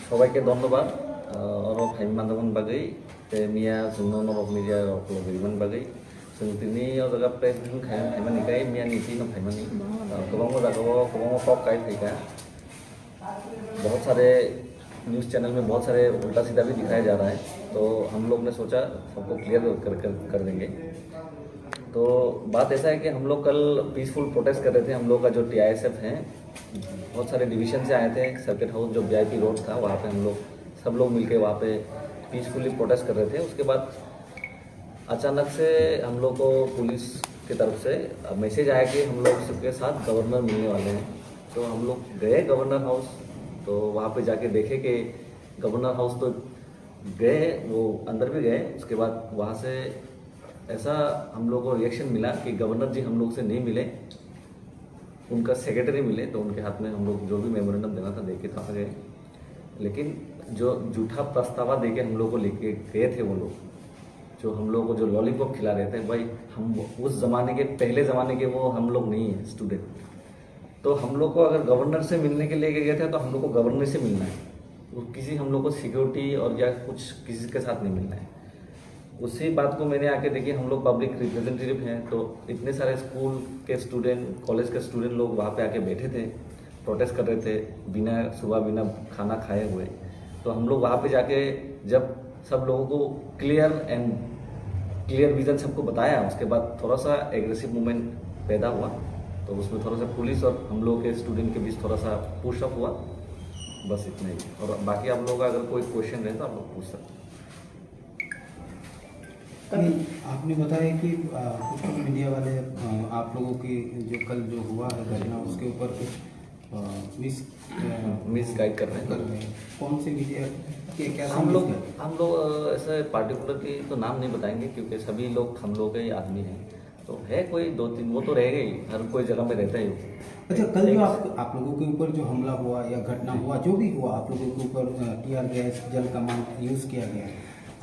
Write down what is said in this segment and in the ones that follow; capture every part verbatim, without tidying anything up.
Sobaike dhonnobad, ah, oro phai manjakmani bagwi, tei miya chwngno norok media rok logi rimani bagwi. Chwng tini o jaga press briefing khai-, khaimani khe miya ni twi no phaimani. Ah, kwbangma jagao kwbangma kok kai phaikha. बहुत सारे news channel में बहुत सारे उल्टा सीधा भी दिखाया जा रहा है, तो हम लोग ने सोचा सबको क्लियर कर, कर, कर देंगे। तो बात ऐसा है कि हम लोग कल पीसफुल प्रोटेस्ट कर रहे थे। हम लोग का जो टीआईएसएफ है, बहुत सारे डिवीजन से आए थे। सर्किट हाउस जो वीआईपी रोड था, वहाँ पे हम लोग सब लोग मिलके वहाँ पे पीसफुली प्रोटेस्ट कर रहे थे। उसके बाद अचानक से हम लोग को पुलिस की तरफ से मैसेज आया कि हम लोग सबके साथ गवर्नर मिलने वाले हैं। तो हम लोग गए गवर्नर हाउस, तो वहाँ पे जाके देखे कि गवर्नर हाउस तो गए, वो अंदर भी गए। उसके बाद वहाँ से ऐसा हम लोग को रिएक्शन मिला कि गवर्नर जी हम लोग से नहीं मिले, उनका सेक्रेटरी मिले, तो उनके हाथ में हम लोग जो भी मेमोरेंडम देना था, दे के तो आ गए। लेकिन जो झूठा प्रस्तावा दे के हम लोग को लेके गए थे वो लोग, जो हम लोग को जो लॉलीपॉप खिला रहे थे, भाई, हम उस ज़माने के, पहले ज़माने के वो हम लोग नहीं है स्टूडेंट। तो हम लोग को अगर गवर्नर से मिलने के लिए गए थे, तो हम लोग को गवर्नर से मिलना है। वो किसी हम लोग को सिक्योरिटी और या कुछ किसी के साथ नहीं मिलना है। उसी बात को मैंने आके देखी, हम लोग पब्लिक रिप्रेजेंटेटिव हैं, तो इतने सारे स्कूल के स्टूडेंट, कॉलेज के स्टूडेंट लोग वहाँ पे आके बैठे थे, प्रोटेस्ट कर रहे थे, बिना सुबह, बिना खाना खाए हुए। तो हम लोग वहाँ पे जाके जब सब लोगों को क्लियर एंड क्लियर विजन सबको बताया, उसके बाद थोड़ा सा एग्रेसिव मूवमेंट पैदा हुआ। तो उसमें थोड़ा सा पुलिस और हम लोग के स्टूडेंट के बीच थोड़ा सा पुशअप हुआ, बस इतना ही। और बाकी आप लोगों का अगर कोई क्वेश्चन रहे तो आप लोग पूछ सकते हैं। कल नहीं, आपने बताया कि, आ, कुछ कुछ मीडिया वाले, आ, आप लोगों की जो कल जो हुआ है घटना, उसके ऊपर कुछ, आ, मिस, आ, मिसगाइड कर रहे हैं। कर रहे हैं। कौन से मीडिया के, कैसे हम लोग, मिसगाइड? हम लोग, अ, ऐसे पर्टिकुलर की तो नाम नहीं बताएंगे, क्योंकि सभी लोग हम लोग के ही आदमी हैं। तो है कोई दो तीन, वो तो रहेगा ही, हर कोई जगह में रहता ही हो। अच्छा, कल जो एक आप, आप लोगों के ऊपर जो हमला हुआ या घटना हुआ, जो भी हुआ, आप लोगों के ऊपर, अ, टीयर गैस, जल कमान यूज़ किया गया,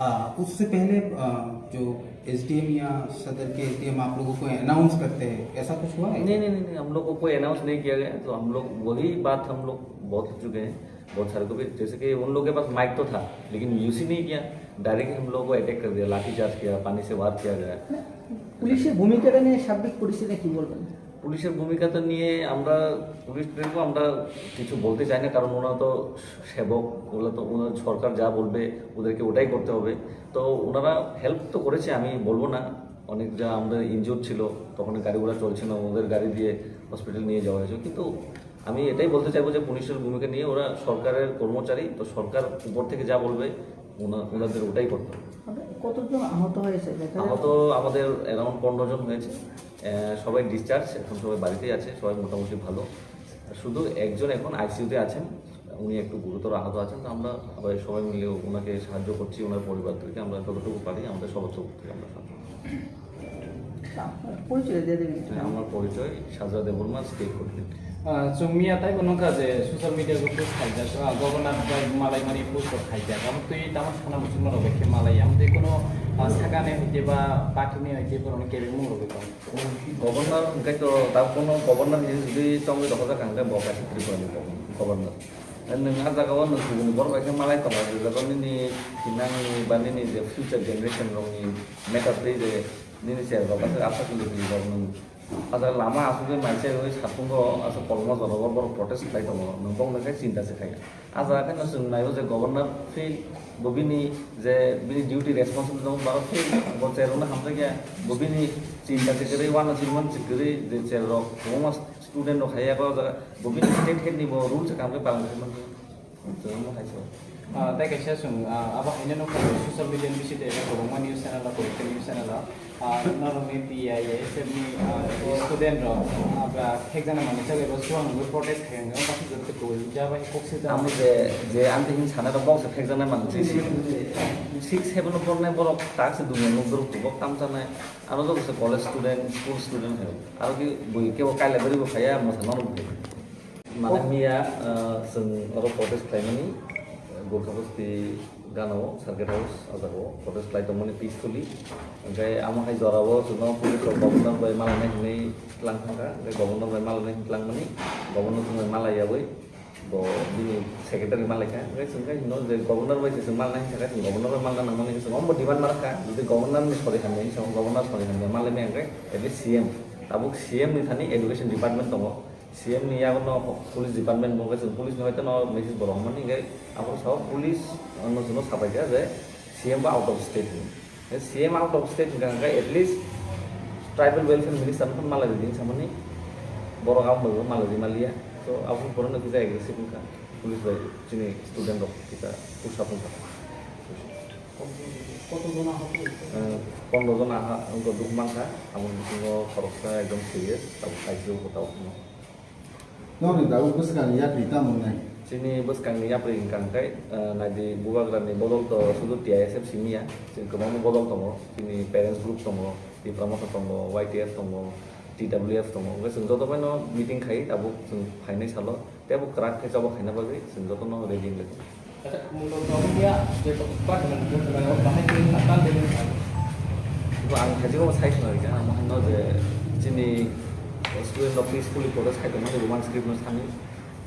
आ, उससे पहले, आ, जो एसडीएम या सदर के एसडीएम आप लोगों को अनाउंस करते हैं, ऐसा कुछ हुआ है? नहीं, नहीं, नहीं, नहीं, हम लोग को कोई अनाउंस नहीं किया गया। तो हम लोग वही बात हम लोग बहुत हो चुके हैं, बहुत सारे को भी। जैसे कि उन लोगों के पास माइक तो था, लेकिन यूज़ ही नहीं किया, डायरेक्ट हम लोगों को अटैक कर दिया, लाठी चार्ज किया, पानी से वार किया गया। পুলিশের ভূমিকাটা নিয়ে সার্বিক পরিস্থিতি কি বলবেন? পুলিশের ভূমিকাটা নিয়ে আমরা, পুলিশদেরকেও আমরা কিছু বলতে চাই না, কারণ ওনারা তো সেবক, ওরা তো, ওনার সরকার যা বলবে ওদেরকে ওটাই করতে হবে। তো ওনারা হেল্প তো করেছে, আমি বলবো না। অনেক যা আমাদের ইনজুর্ড ছিল, তখন গাড়ি ঘোড়া চলছে না, ওদের গাড়ি দিয়ে হসপিটাল নিয়ে যাওয়া হয়েছে। কিন্তু আমি এটাই বলতে চাইবো যে পুলিশের ভূমিকা নিয়ে, ওরা সরকারের কর্মচারী, তো সরকার উপর থেকে যা বলবে ওনা-, ওনাদের ওটাই করতে হবে। কতজন আহত হয়েছে দেখা যাচ্ছে? আহত আমাদের অ্যারাউন্ড পনেরো জন হয়েছে। আহ, সবাই ডিসচার্জ, এখন সবাই বাড়িতেই আছে, সবাই মোটামুটি ভালো। শুধু একজন এখন আইসিইউতে আছেন, উনি একটু গুরুতর আহত আছেন। তো আমরা সবাই, সবাই মিলে ওনাকে সাহায্য করছি, ওনার পরিবারদেরকে আমরা যতটুকু পারি আমাদের সবার তরফ থেকে আমরা সাহায্য করছি। পরিচয় দিয়ে দেবেন। হ্যাঁ, আমার পরিচয় Sajra Debbarma, state coordinator. Ah, chwng miya taibo nukha je social media o post khaijak, ah, Governor bai malaimani post rok khaijak. Abo twi tamo sana muchungma rok bai khe malai. Amo twi kono, ah, sakani hoite ba party ni hoite borokni kebengmung rok bai tongo. Governor hwnkhe to da kono governor hinwi jodi tongwi rokha jak hwnkhe bo kaisa Tripura ni governor. Nwng ah jaga o nwng kubuni borok bai khe malai tongo, je jaga nini thinangni ba nini je future generation rokni matter tei je nini cherrok aswk aswk hinwi rok nwng. Ah jaga lama aswk bai mai chai oi satungo aswk kolokma jora o borok protest khlai tongo, nwng bokno khe chinta se khai. Ah jaga khe no chwng naio je governor fail, bo bini je bini duty responsibility dong, borok fail, bo chair rokno hamjakya, bo bini chinta se kwrwi, uanw se man se kwrwi, je chair rok kwbangma student rok hai ya, o jaga bo bini state head ni bo rule se kam khe palan khe man. Chwng omo hai se. Ah, tei kaisa chwng, ah, abo haino nukha social media ni bising tei kwbangma news channel o, kwbangma news channel o. Ah, norokni T I A S F ni, ah, student rok, ah, ba phekjana manwi chagwi bo chuang nungwi protest khai wngwi, o baksa jora tei kubui wngya bai kok swijak. Amo je, je ang tei hini sana rok boksa phekjana manwi three six, six seven o pornai borok tak se dunia nukdorok kubok tamchanai. Aro jokse college student, school student hai. Aro ki bui kebo kaila bari bo phaiya, mwsa norok. Mane miya, ah, chwng oro protest khlaimani, ah, Gorkha Basti ganao, Circuit House, ah jagao protest khlai tongmani peacefully. Hwnkhe amo hai jorao chwngno police rok governor bai malainai hinwi tlang thangkha, hwnkhe governor bai malainai hinwi tlangmani, governor chwng bai malaiyawi bo bini Secretary malaikha, hwnkhe chwng khe hino je governor bai se chwng malnai hwnkhe chwng governor bai malna nangmani hwnkhe chwng omo demand malkha, jodi governor ni sori hamya hinwi chwng governor sori hamya malai maya hwnkhe at least C M, tabuk C M ni thani education department tongo, C M ni yago no police department bo hwnkhe chwng police ni hoite no message bo rohormani hwnkhe abo sao police no chwngno sapaikha je C M bo out of state hinwi. C M out of state hwnkha hwnkhe at least tribal welfare minister no malai rwdi hinsamani borok abo bai malai rwmaliya. So abo borok no kisa aggressive wngkha police bai chini student rok kisa push up wngkha. কতজন আহত হয়েছে? Eh, pondro jon aha wngkha duk mankha, aboni bisingo khoroksa ekdom serious, tabuk I C U o tabuk no. Nokni tabuk bwskangni yapri tamo wngnai? Chini bwskangni yapri hwnkha hwnkhe, eh, naidi bubagrani bodol to sudu T I S F simi ya, chini kwbangma bodol tongo, chini parents group tongo, Tipra Motha tongo, Y T F tongo, T W F tongo, hwnkhe chwng joto phano meeting khai tabuk chwng phainai salo, tei bo kwrak khe choba khaina bagwi chwng jotono ready wnglaikha. Acha, mungno tongya je to pat man je to man bahai ke na tan de. Bo ang khaji ko sai khna rika, ang hano je chini student rok peacefully protest khai tongmani Roman script no sani.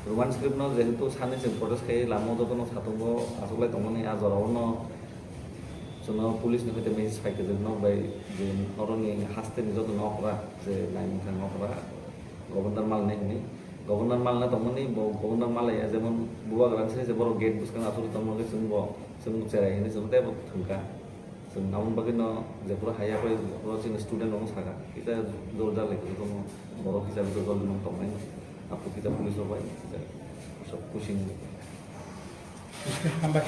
Roman script no jehetu sani chwng protest khai lama o jotono satungo achuklai tongmani a jora o no chwngno police ni hoite message phai kwrwi nok bai je noroni haste ni joto nok ra je nai mungsa nok ra governor malnai hwnwi. Governor malna tongmani, bo governor malaya, jemon bubagra se je borok gate bwskango aswk tongmani, chwng bo, chwng cherai hinwi chwng tei bo thwngkha. Chwng aboni bagwino jephuru haya bai jephuru chini student rokno sakha, kisa jor jar lai kisa tongmo, borok kisa kisa jor jor tongnai, aphuru kisa police rok bai kisa pushing. Hambai.